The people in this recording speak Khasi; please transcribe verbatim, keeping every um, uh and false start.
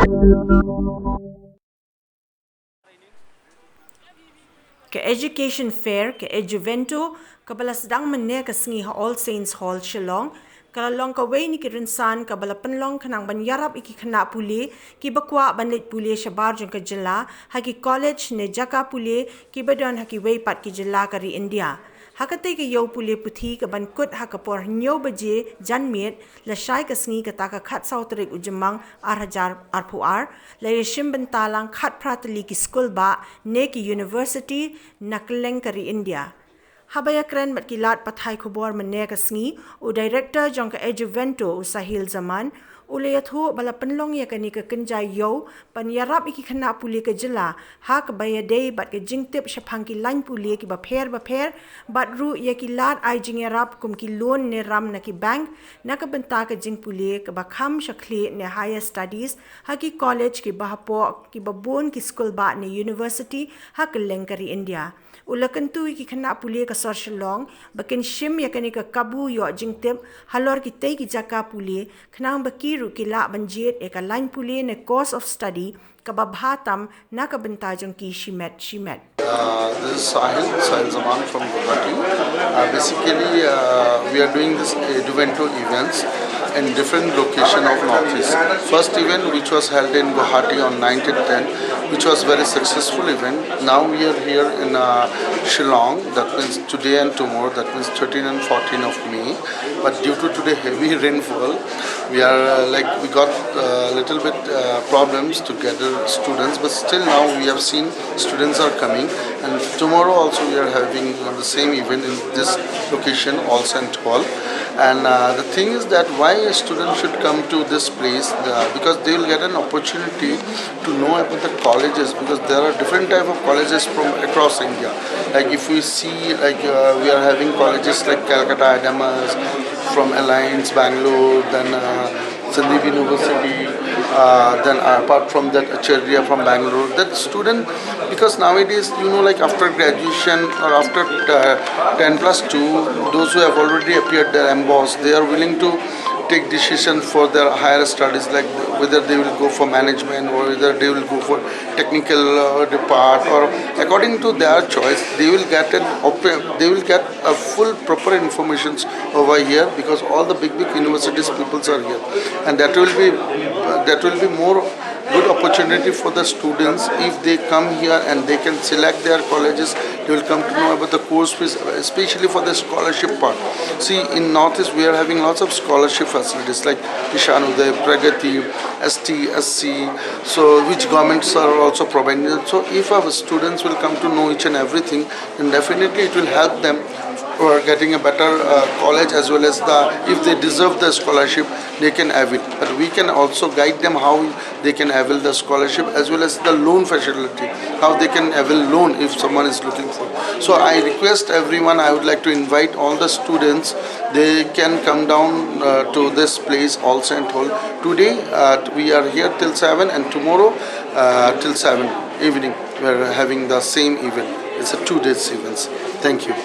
Ka Education Fair, ka Eduvento, kaba la sdang mynne ka sngi ha All Saints Hall, Shillong, ka la long kawei na ki rynsan kaba la pynlong khnang ban ïarap ïa ki khynnah pule kiba kwah ban leit pule shabar jong ka jylla ha ki college ne jaka pule kiba don ha kiwei pat ki jylla ka ri India. Ha katei ka ïew pule puthi kaban kut ha ka por hynñiew baje janmiet, lashai ka sngi kata ka khatsaw tarik u Jymmang arhajar arphew ar, la ïashim bynta lang khatphra tylli ki skulbah ne ki university na kylleng ka ri India. Haba ïakren bad ki lad pathai khubor mynne ka sngi, u Director jong ka Eduvento, u Sahil Zaman, u la ïathuh ba la pynlong ïa kane ka kynja ïew ban ïarap ïa ki khynnah pule ka jylla ha kaba ïadei bad ka jingtip shaphang ki lain pule kiba pher bapher, bad ruh ïa ki lad ai jingïarap kum ki loan ne ram na ki bank na ka bynta ka jingpule kaba kham shakhlieh ne higher studies ha ki college kiba hapoh kiba bun ki skulbah ne university ha kylleng ka ri India. U la kyntu ïa ki khynnah pule ka sor Shillong ba kin shim ïa kane ka kabu ïoh jingtip halor kitei ki jaka pule, khnang ba ki ruh ki lah ban jied ïa ka lain pule ne course of study kaba bha tam na ka bynta jong ki shimet shimet. Uh, this is Sahil, Sahil Zaman from Guwahati. Uh, basically, uh, we are doing this Eduvento events in different location of Northeast. First event, which was held in Guwahati on ninth and tenth, which was very successful event. Now we are here in uh, Shillong, that means today and tomorrow, that means thirteen and fourteen of May. But due to today heavy rainfall, we are uh, like we got a little bit uh, problems to gather students. But still now we have seen students are coming, and tomorrow also we are having the same event in this location, All Saint Hall. And uh, the thing is that why a student should come to this place, uh, because they will get an opportunity to know about the colleges, because there are different type of colleges from across India. Like if we see, like uh, we are having colleges like Calcutta I D M S, from Alliance Bangalore, then uh, Sandeep University, uh, then uh, apart from that Acharya from Bangalore. That student, because nowadays, you know, like after graduation or after uh, ten plus two, those who have already appeared their M boss, they are willing to take decision for their higher studies, like whether they will go for management or whether they will go for technical uh, depart, or according to their choice, they will get an op- they will get a full proper informations over here, because all the big big universities peoples are here, and that will be that will be more good opportunity for the students. If they come here and they can select their colleges, they will come to know about the course fees, especially for the scholarship part. See, in Northeast we are having lots of scholarship facilities like Kishan Uday, Pragati, S T, S C, so which governments are also providing. So if our students will come to know each and everything, then definitely it will help them for getting a better uh, college, as well as the, if they deserve the scholarship, they can avail. But we can also guide them how they can avail the scholarship, as well as the loan facility, how they can avail loan if someone is looking for. So I request everyone, I would like to invite all the students, they can come down uh, to this place, All Saint Hall. Today uh, we are here till seven, and tomorrow uh, till seven evening we are having the same event. It's a two days events. Thank you.